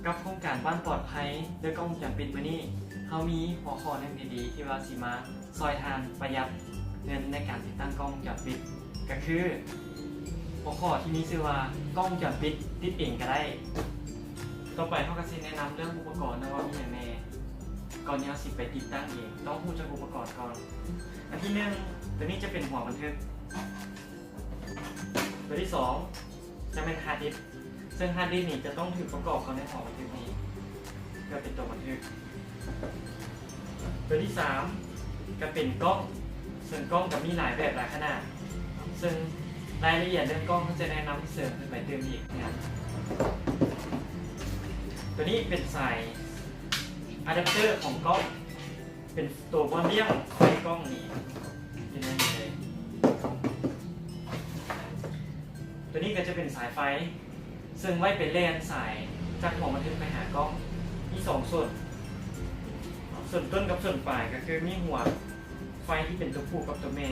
ກັບໂຄງການບ້ານປອດໄພດ້ວຍກ້ອງວົງຈອນປິດມື້ນີ້, ເຮົາມີຫົວຂໍ້ໜຶ່ງດີໆ ທີ່ວ່າຊິມາຊ່ອຍທ່ານປະຢັດເງິນໃນການຕິດຕັ້ງກ້ອງວົງຈອນປິດ, ກໍຄືຫົວຂໍ້ທີ່ມີຊື່ວ່າ ກ້ອງວົງຈອນປິດຕິດເອງກໍໄດ້. ຕໍ່ໄປເຮົາກໍຊິແນະນຳເລື່ອງອຸປະກອນນະວ່າມີຫຍັງແດ່. ກ່ອນທີ່ເຮົາຊິໄປຕິດຕັ້ງເອງ, ຕ້ອງຮູ້ຈັກອຸປະກອນກ່ອນ. ອັນທີໜຶ່ງ, ຕົວນີ້ຈະເປັນຫົວບັນທຶກ. ຕົວທີສອງ ຈະແມ່ນຮາດດິສ, ເຊິ່ງຮາດດິສນີ້ຈະຕ້ອງຖືກປະກອບເຂົ້າໃນຫົວບັນທຶກນີ້ ເພື່ອເປັນຕົວບັນທຶກ. ຕົວທີສາມ ກໍເປັນກ້ອງ, ເຊິ່ງກ້ອງກໍມີຫຼາຍແບບຫຼາຍຂະໜາດ, ເຊິ່ງລາຍລະອຽດເລື່ອງກ້ອງເຮົາຈະແນະນຳເສີມຂຶ້ນໄປຕື່ມອີກ. ຕົວນີ້ເປັນສາຍອາດັບເຕີຂອງກ້ອງ, ເປັນໂຕບ່ອນລ້ຽງໄຟກ້ອງນີ້ ຢູ່ໃນນີ້ເລີຍ. ຕົວນີ້ກໍຈະເປັນສາຍໄຟ ເຊິ່ງໄວ້ໄປແລ່ນສາຍຈາກຫົວບັນທຶກໄປຫາກ້ອງ. ມີສອງສ່ວນ, ສ່ວນຕົ້ນກັບສ່ວນປາຍ ກໍຄືມີຫົວໄຟທີ່ເປັນຕົວຜູ້ກັບຕົວແມ່,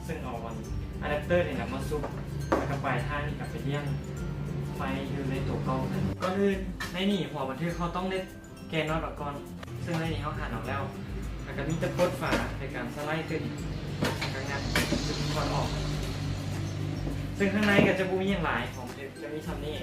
ເຊິ່ງເອົາອັນອາດັບເຕີນີ້ແຫຼະມາຊຸກ, ແລ້ວກໍປາຍທາງນີ້ກໍໄປລ້ຽງໄຟຢູ່ໃນຕົວກ້ອງ. ກ່ອນອື່ນໃນນີ້ຫົວບັນທຶກເຮົາຕ້ອງໄດ້ ແກະນັອດອອກກ່ອນ, ເຊິ່ງໃນນີ້ເຮົາຫັນອອກແລ້ວ, ແລ້ວກໍມີແຕ່ປົດຝາໂດຍການສະໄລຂຶ້ນ ແລ້ວກໍງັດຈຸດຄອນອອກ, ເຊິ່ງຂ້າງໃນກໍຈະບໍ່ມີຫຍັງຫຼາຍ, ຂອງຈະມີຊ່ຳນີ້.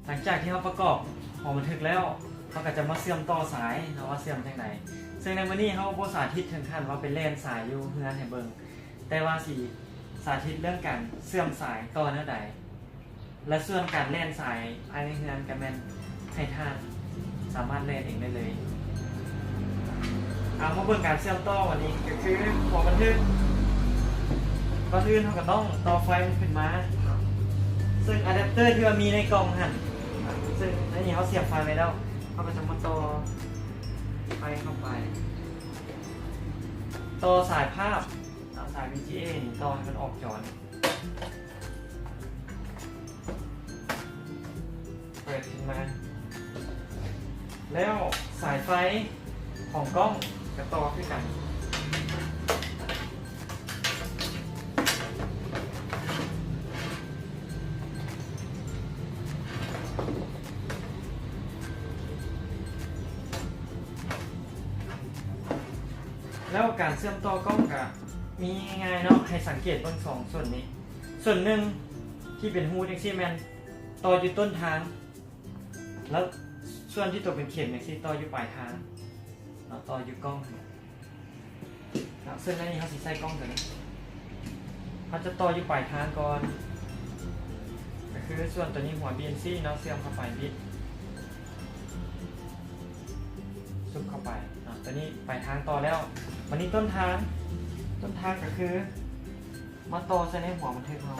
ຫຼັງຈາກທີ່ເຮົາປະກອບຫົວບັນທຶກແລ້ວ, ເຮົາກໍຈະມາເຊື່ອມຕໍ່ສາຍເນາະ ວ່າເຊື່ອມຈັ່ງໃດ. ເຊິ່ງໃນມື້ນີ້ເຮົາບໍ່ສາທິດເຖິງຂັ້ນວ່າໄປແລ່ນສາຍຢູ່ເຮືອນໃຫ້ເບິ່ງ, ແຕ່ວ່າຊິສາທິດເລື່ອງການເຊື່ອມສາຍຕໍ່ແນວໃດ ແລະ ສ່ວນການແລ່ນສາຍພາຍໃນເຮືອນກໍແມ່ນໃຫ້ທ່ານສາມາດແລ່ນເອງໄດ້ເລີຍ. ເອົາ ມາເບິ່ງການເຊື່ອມຕໍ່. ອັນນີ້ກໍຄືຫົວບັນທຶກ, ກ່ອນອື່ນເຮົາກໍຕ້ອງຕໍ່ໄຟມັນຂຶ້ນມາ, ເຊິ່ງອາດັບເຕີທີ່ວ່າມີໃນກ່ອງຫັ້ນ, ເຊິ່ງໃນນີ້ເຮົາສຽບໄຟໄວ້ແລ້ວ, ເຮົາກໍຈະມາຕໍ່ໄຟເຂົ້າໄປ, ຕໍ່ສາຍພາບ ເອົາສາຍ ວີຈີເອ ນີ້ຕໍ່ໃຫ້ມັນອອກຈໍນີ້ ເປີດຂຶ້ນມາ ແລ້ວສາຍໄຟຂອງກ້ອງກໍຕໍ່ຄືກັນ. ແລ້ວການເຊື່ອມຕໍ່ກ້ອງກະມີງ່າຍໆເນາະ, ໃຫ້ສັງເກດເບິ່ງສອງສ່ວນນີ້, ສ່ວນໜຶ່ງທີ່ເປັນຮູຈັ່ງຊີ້ແມ່ນຕໍ່ຢູ່ຕົ້ນທາງ, ແລ້ວສ່ວນທີ່ໂຕເປັນເຂັມຈັ່ງຊີ້ຕໍ່ຢູ່ປາຍທາງເນາະ, ຕໍ່ຢູ່ກ້ອງ. ເຊິ່ງໃນນີ້ເຮົາຊິໃສ່ກ້ອງຕົວນີ້ ເຮົາຈະຕໍ່ຢູ່ປາຍທາງກ່ອນ, ກໍຄືສ່ວນຕົວນີ້ຫົວ ບີເອັນຊີ ເນາະ, ເຊື່ອມເຂົ້າໄປ ບິດ ຊຸບເຂົ້າໄປເນາະ, ຕົວນີ້ປາຍທາງຕໍ່ແລ້ວ. ບັດນີ້ຕົ້ນທາງ, ຕົ້ນທາງກໍຄືມາຕໍ່ໃສ່ໃນຫົວບັນທຶກເຮົາ.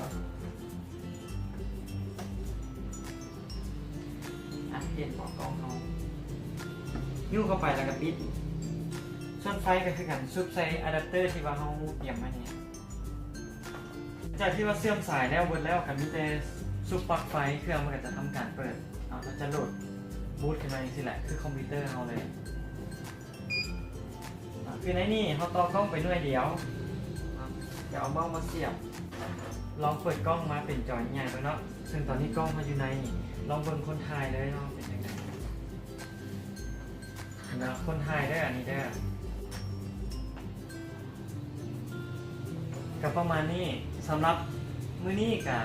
ອ່ະ ປ່ຽນເບາະກ້ອງເຮົາ ຍູ້ເຂົ້າໄປແລ້ວກໍບິດ. ສ່ວນໄຟກໍຄືກັນ, ຊຸບໃສ່ອາດັບເຕີທີ່ວ່າເຮົາຕຽມໄວ້ນີ້. ຈາກທີ່ວ່າເຊື່ອມສາຍແລ້ວເບິດແລ້ວ, ກໍມີແຕ່ຊຸບປລັກໄຟ, ເຄື່ອງມັນກໍຈະທຳການເປີດເນາະ, ແລ້ວຈະໂຫຼດບູດຂຶ້ນມາຈັ່ງຊີ້ແຫຼະ, ຄືຄອມພິວເຕີເຮົາເລີຍ. ຄືໃນນີ້ເຮົາຕໍ່ກ້ອງໄປໜ່ວຍດຽວ, ຈະເອົາເມົ້າມາສຽບ, ລອງເປີດກ້ອງມາເປັນຈໍໃຫຍ່ເບິ່ງເນາະ. ເຊິ່ງຕອນນີ້ກ້ອງເຮົາຢູ່ໃນນີ້, ລອງເບິ່ງຄົນຖ່າຍເລີຍເນາະ, ເປັນຈັ່ງໃດເນາະ, ຄົນຖ່າຍເດີ ອັນນີ້ເດີ. ກໍປະມານນີ້, ສຳລັບມື້ນີ້ກໍ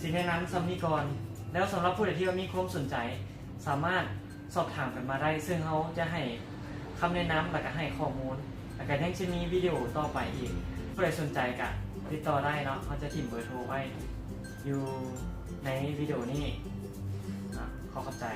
ຊິແນະນຳສ່ຳນີ້ກ່ອນ, ແລ້ວສຳລັບຜູ້ໃດທີ່ວ່າມີຄວາມສົນໃຈ ສາມາດສອບຖາມກັນມາໄດ້, ເຊິ່ງເຮົາຈະໃຫ້ຄຳແນະນຳ ແລ້ວກະໃຫ້ຂໍ້ມູນ, ແລ້ວກະຍັງຈະມີວິດີໂອຕໍ່ໄປອີກ. ຜູ້ໃດສົນໃຈກະຕິດຕໍ່ໄດ້ເນາະ, ເຮົາຈະຖິ້ມເບີໂທໄວ້ຢູ່ໃນວິດີໂອນີ້. ອາ ຂໍຂອບໃຈ.